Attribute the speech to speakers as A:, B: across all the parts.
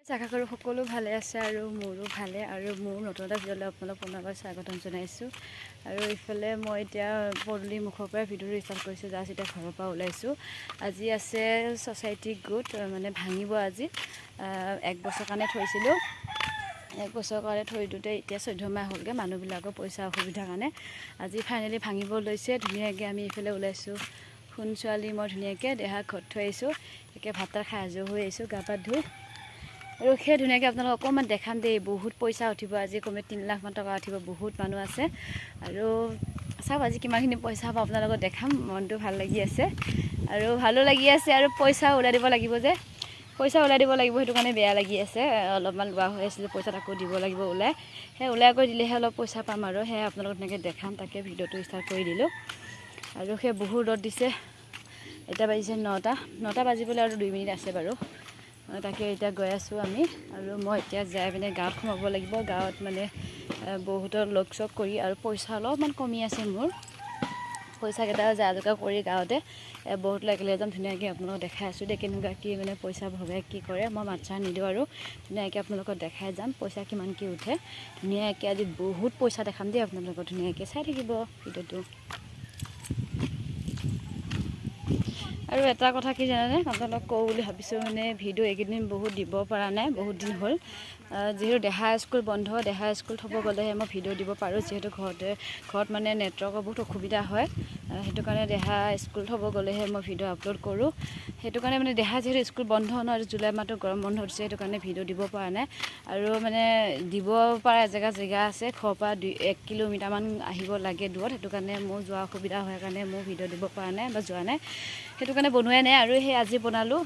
A: আশা কৰোঁ সকলো ভালে আছে আৰু মোৰো ভালে। আৰু মোৰ নতুন এটা ভিডিঅ'লৈ আপোনালোক পুনৰবাৰ স্বাগতম জনাইছোঁ। আৰু ইফালে মই এতিয়া পদূলি মুখৰ পৰাই ভিডিঅ'টো ষ্টাৰ্ট কৰিছোঁ, জাষ্ট এতিয়া ঘৰৰ পৰা ওলাইছোঁ। আজি আছে ছ'চাইটি গোট, মানে ভাঙিব আজি। এক বছৰ কাৰণে থৈছিলোঁ, এক বছৰৰ কাৰণে থৈ দিওঁতে এতিয়া 14 মাহ হ'লগৈ। মানুহবিলাকৰ পইচা অসুবিধাৰ কাৰণে আজি ফাইনেলি ভাঙিব লৈছে। ধুনীয়াকৈ আমি এইফালে ওলাইছোঁ, সোণ ছোৱালী মই ধুনীয়াকৈ দেহাক ঘৰত থৈ আহিছোঁ। একে ভাত তাত খাই আজৰি হৈ আহিছোঁ, গা পা ধুই। আৰু সেই ধুনীয়াকৈ আপোনালোকক অকণমান দেখাম দেই। বহুত পইচা উঠিব আজি, কমে 3 লাখমান টকা উঠিব, বহুত মানুহ আছে। আৰু চাওক আজি কিমানখিনি পইচা হ'ব আপোনালোকক দেখাম। মনটো ভাল লাগি আছে আৰু ভালো লাগি আছে। আৰু পইচা ওলাই দিব লাগিব যে, পইচা ওলাই দিব লাগিব, সেইটো কাৰণে বেয়া লাগি আছে। অলপমান লোৱা হৈ আছিলে পইচা, তাকো দিব লাগিব ওলাই। সেই ওলাই কৰি দিলেহে অলপ পইচা পাম আৰু সেয়া আপোনালোকক ধুনীয়াকৈ দেখাম। তাকে ভিডিঅ'টো ষ্টাৰ্ট কৰি দিলোঁ। আৰু সেই বহুত ৰ'দ দিছে। এতিয়া বাজিছে 9টা, 9টা বাজিবলৈ আৰু 2 মিনিট আছে বাৰু। তাকে এতিয়া গৈ আছোঁ আমি। আৰু মই এতিয়া যাই পিনে গাঁৱত সোমাব লাগিব। গাঁৱত মানে বহুতৰ লগ চগ কৰি আৰু পইচা অলপমান কমি আছে মোৰ, পইচাকেইটা যা যোগাৰ কৰি গাঁৱতে বহুত একেলগে যাম। ধুনীয়াকৈ আপোনালোকক দেখাই আছোঁ দেই, কেনেকুৱা কি মানে পইচা ভগাই কি কৰে। মই মাত চাত নিদিওঁ আৰু ধুনীয়াকৈ আপোনালোকক দেখাই যাম পইচা কিমান কি উঠে। ধুনীয়াকৈ আজি বহুত পইচা দেখাম দেই আপোনালোকক, ধুনীয়াকৈ চাই থাকিব ভিডিঅ'টো। আৰু এটা কথা কি জানেনে, আপোনালোক কওঁ বুলি ভাবিছোঁ, মানে ভিডিঅ' এইকেইদিন বহুত দিব পৰা নাই, বহুত দিন হ'ল। যিহেতু দেহা স্কুল বন্ধ, দেহা স্কুল থ'ব গ'লেহে মই ভিডিঅ' দিব পাৰোঁ। যিহেতু ঘৰতে ঘৰত মানে নেটৱৰ্কৰ বহুত অসুবিধা হয়, সেইটো কাৰণে দেহা স্কুল থ'ব গ'লেহে মই ভিডিঅ' আপলোড কৰোঁ। সেইটো কাৰণে মানে দেহা যিহেতু স্কুল বন্ধ ন, আৰু জুলাই মাহটো গৰম বন্ধ দিছে, সেইটো কাৰণে ভিডিঅ' দিব পৰা নাই। আৰু মানে দিব পৰা এজেগা জেগা আছে, ঘৰৰ পৰা 2-1 কিলোমিটাৰমান আহিব লাগে দূৰত। সেইটো কাৰণে মোৰ যোৱা অসুবিধা হয় কাৰণে মোৰ ভিডিঅ' দিব পৰা নাই বা যোৱা নাই, সেইটো কাৰণে বনোৱাই নাই। আৰু সেই আজি বনালোঁ,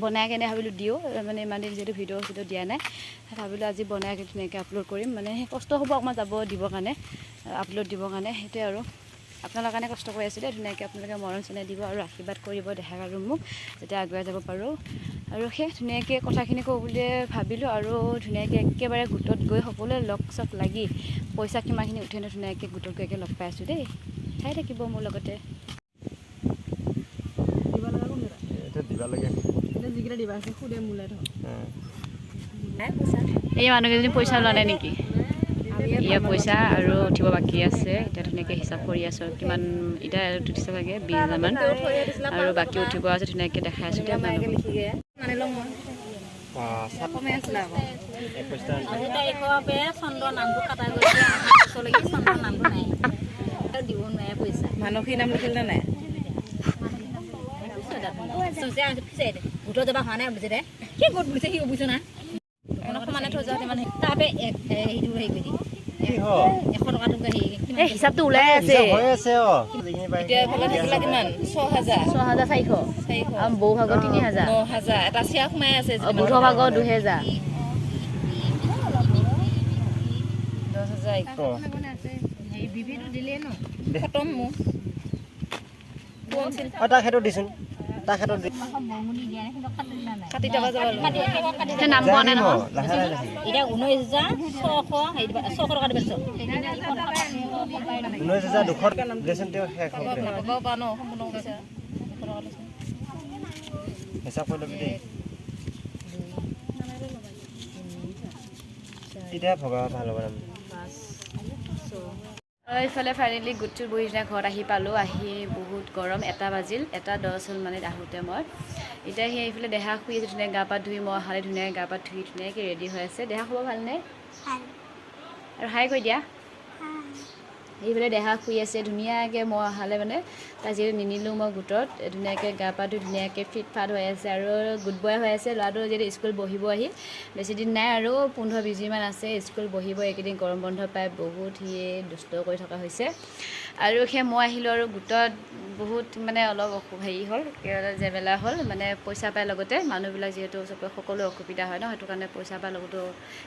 A: বনাই কেনে ভাবিলোঁ দিওঁ। মানে ইমান দিন যিহেতু ভিডিঅ' চিডিঅ' দিয়া নাই, ভাবিলোঁ আজি বনাই ধুনীয়াকৈ আপলোড কৰিম। মানে সেই কষ্ট হ'ব অকণমান যাব দিবৰ কাৰণে, আপলোড দিবৰ কাৰণে, সেইটোৱে। আৰু আপোনালোকৰ কাৰণে কষ্ট কৰি আছোঁ দেই। ধুনীয়াকৈ আপোনালোকে মৰম চেনেহ দিব আৰু আশীৰ্বাদ কৰিব দেহাক আৰু মোক, যাতে আগুৱাই যাব পাৰোঁ। আৰু সেই ধুনীয়াকৈ কথাখিনি কওঁ বুলিয়ে ভাবিলোঁ। আৰু ধুনীয়াকৈ একেবাৰে গোটত গৈ সকলোৱে লগ চগ লাগি পইচা কিমানখিনি উঠে ধুনীয়াকৈ গোটত গৈ একে লগ পাই আছোঁ দেই। চাই থাকিব মোৰ লগতে।
B: দিব লগা কোন?
C: এতিয়া দিবা লাগে।
B: এতিয়া যিকেইটা দিবা আছে সোধে মোলে ধৰ।
A: এই মানুহকেইজনী পইচা লোৱা নাই নেকি? ইয়াৰ পইচা আৰু উঠিব বাকী আছে। এতিয়া ধুনীয়াকৈ হিচাপ কৰি আছোঁ আৰু কিমান এতিয়া উঠিছে, চাগে 20 হাজাৰমান আৰু বাকী উঠিব আছে। ধুনীয়াকৈ দেখাই আছোঁ এতিয়া আপোনালোকক।
B: কমে আছিলে আকৌ।
C: 21টা।
D: আজি তাৰিখৰ পৰা চন্দ্ৰৰ নামটো কটা গৈছে, অহা বছৰলৈকে চন্দ্ৰৰ নামটো নাই, দিব নোৱাৰে পইচা।
B: মানসী নাম লিখিল নে নাই?
D: গোটত যাব হোৱা নাই বুজিছে দে। কি গোট বুলিছে সি বুজিছ না?
B: সমানে থৈ যোৱা ইমান।
D: তাৰপৰা এক সেইটো হেৰি কৰি দি
C: কি হয়?
D: 100 টকাটো হেৰি।
A: এই হিচাপটো ওলাই আছে।
C: হিচাপ হৈ আছে অ, যিখিনি পাই।
B: এতিয়া এইফালে থাকিলে কিমান? 6000।
A: 6400।
B: 400।
A: আৰু বৌ ভাগৰ 3000।
B: 9000 এটা চিয়া সোমাই আছে।
A: বুধৰ ভাগৰ 2000।
B: 10,000।
C: অ।
D: বিবিটো দিলেই ন।
B: খতম মোৰ।
C: অ, তাক সেইটো দিচোন, তাক সেইটো দি।
D: বৰঙণি দিয়া নাই, কিন্তু কাটি দিয়া নাই।
B: কাটি টকা যাব লাগিব।
A: সেই নাম কোৱা নাই নহয়।
C: লাহে লাহে লাহে।
D: এতিয়া 19,600 হেৰি দিবা, 600 টকা দিব দিছোঁ।
C: 19,200 দেচোন, তেওঁ শেষ হওক দে।
B: নাপাব পাৰ ন, সম্পূৰ্ণ কৈছে 200 টকা লৈছোঁ।
C: হিচাপ কৰি ল'বি দেই, তেতিয়া ভগাব ভাল হ'ব তাৰমানে।
A: এইফালে ফাইনেলি গোটটোত বহি ধুনীয়া ঘৰত আহি পালোঁ। আহি বহুত গৰম, 1টা বাজিল, 1টা 10 হ'ল মানে আহোঁতে মই। এতিয়া সেই এইফালে দেহা শুই আছে, ধুনীয়া গা পা ধুই মই অহালে ধুনীয়াকৈ গা পা ধুই ধুনীয়াকৈ ৰেডি হৈ আছে। দেহা খবৰ ভালনে? আৰু হাই কৈ দিয়া। এইফালে দেহা শুই আছে ধুনীয়াকৈ, মই অহালে মানে তাক যিহেতু নিনিলোঁ মই গোটত, ধুনীয়াকৈ গা পা ধুই ধুনীয়াকৈ ফিট ফাট হৈ আছে আৰু গুড বয় হৈ আছে ল'ৰাটো। যিহেতু স্কুল বহিব আহি বেছি দিন নাই আৰু, 15-20 দিনমান আছে, স্কুল বহিব। এইকেইদিন গৰম বন্ধ পাই বহুত সি দুষ্ট কৰি থকা হৈছে। আৰু সেই মই আহিলোঁ আৰু গোটত বহুত মানে অলপ হেৰি হ'ল, জেমেলা হ'ল। মানে পইচা পাই লগতে মানুহবিলাক যিহেতু চবে সকলোৱে অসুবিধা হয় ন, সেইটো কাৰণে পইচা পাই লগতো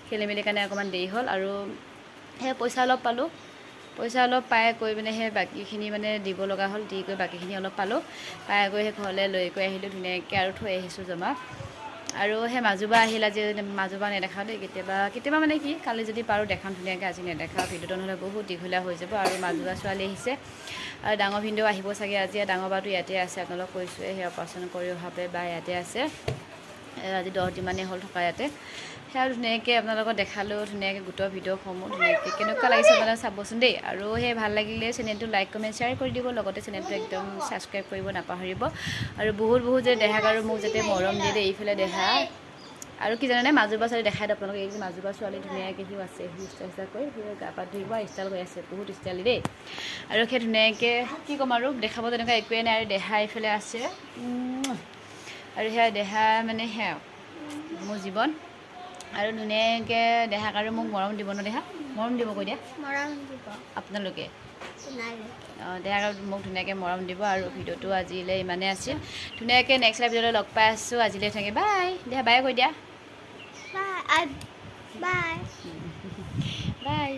A: খেলি মেলি কাৰণে অকণমান দেৰি হ'ল। আৰু সেই পইচা অলপ পালোঁ, পইচা অলপ পাই গৈ মানে সেই বাকীখিনি মানে দিব লগা হ'ল। দি গৈ বাকীখিনি অলপ পালোঁ, পাই গৈ সেই ঘৰলৈ লৈ গৈ আহিলোঁ ধুনীয়াকৈ আৰু থৈ আহিছোঁ জমা। আৰু সেই মাজুবা আহিল আজি, মাজুবা নেদেখাওঁ দেই। কেতিয়াবা কেতিয়াবা মানে কি কালি যদি পাৰোঁ দেখাম ধুনীয়াকৈ, আজি নেদেখাওঁ ভিডিঅ'টো, নহ'লে বহুত দীঘলীয়া হৈ যাব। আৰু মাজুবা ছোৱালী আহিছে আৰু ডাঙৰ ভিনদেউ আহিব চাগে আজি। ডাঙৰ বাটো ইয়াতে আছে, আপোনালোক কৈছোঁৱে, সেই অপাৰেশ্যন কৰি অহা বা ইয়াতে আছে। আজি 10 দিনমানেই হ'ল থকা ইয়াতে। সেয়া ধুনীয়াকৈ আপোনালোকক দেখালোঁ, ধুনীয়াকৈ গোটৰ ভিডিঅ'সমূহ ধুনীয়াকৈ কেনেকুৱা লাগিছে আপোনালোকে চাবচোন দেই। আৰু সেই ভাল লাগিলে চেনেলটো লাইক, কমেণ্ট, শ্বেয়াৰ কৰি দিব, লগতে চেনেলটো একদম ছাবস্ক্ৰাইব কৰিব নাপাহৰিব। আৰু বহুত বহুত যে দেহাক আৰু মোক যাতে মৰম দিয়ে দেই। এইফালে দেহা আৰু কি জানেনে, মাজুবা ছোৱালী দেখাই দিওঁ আপোনালোকে। এই যে মাজুবা ছোৱালী ধুনীয়াকৈ সিও আছে, সি ষ্টাইল ষ্টাইল কৰি সি গা পা ধুই ষ্টাইল কৰি আছে, বহুত ষ্টাইলি দেই। আৰু সেই ধুনীয়াকৈ কি ক'ম আৰু, দেখাব তেনেকুৱা একোৱেই নাই। আৰু দেহা এইফালে আছে আৰু সেয়া দেহা মানে সেয়া মোৰ জীৱন। আৰু ধুনীয়াকৈ দেহাক আৰু মোক মৰম দিব ন? দেহা, মৰম দিব কৈ দিয়া।
E: মৰম দিব।
A: আপোনালোকে।
E: আপোনালোকে।
A: অঁ, দেহাক আৰু মোক ধুনীয়াকৈ মৰম দিব। আৰু ভিডিঅ'টো আজিলৈ ইমানেই আছিল। ধুনীয়াকৈ নেক্সট ভিডিঅ'লৈ লগ পাই আছোঁ। আজিলৈ থাকে, বাই। দেহা, বাই কৈ দিয়া।
E: Bye bye.
A: বাই।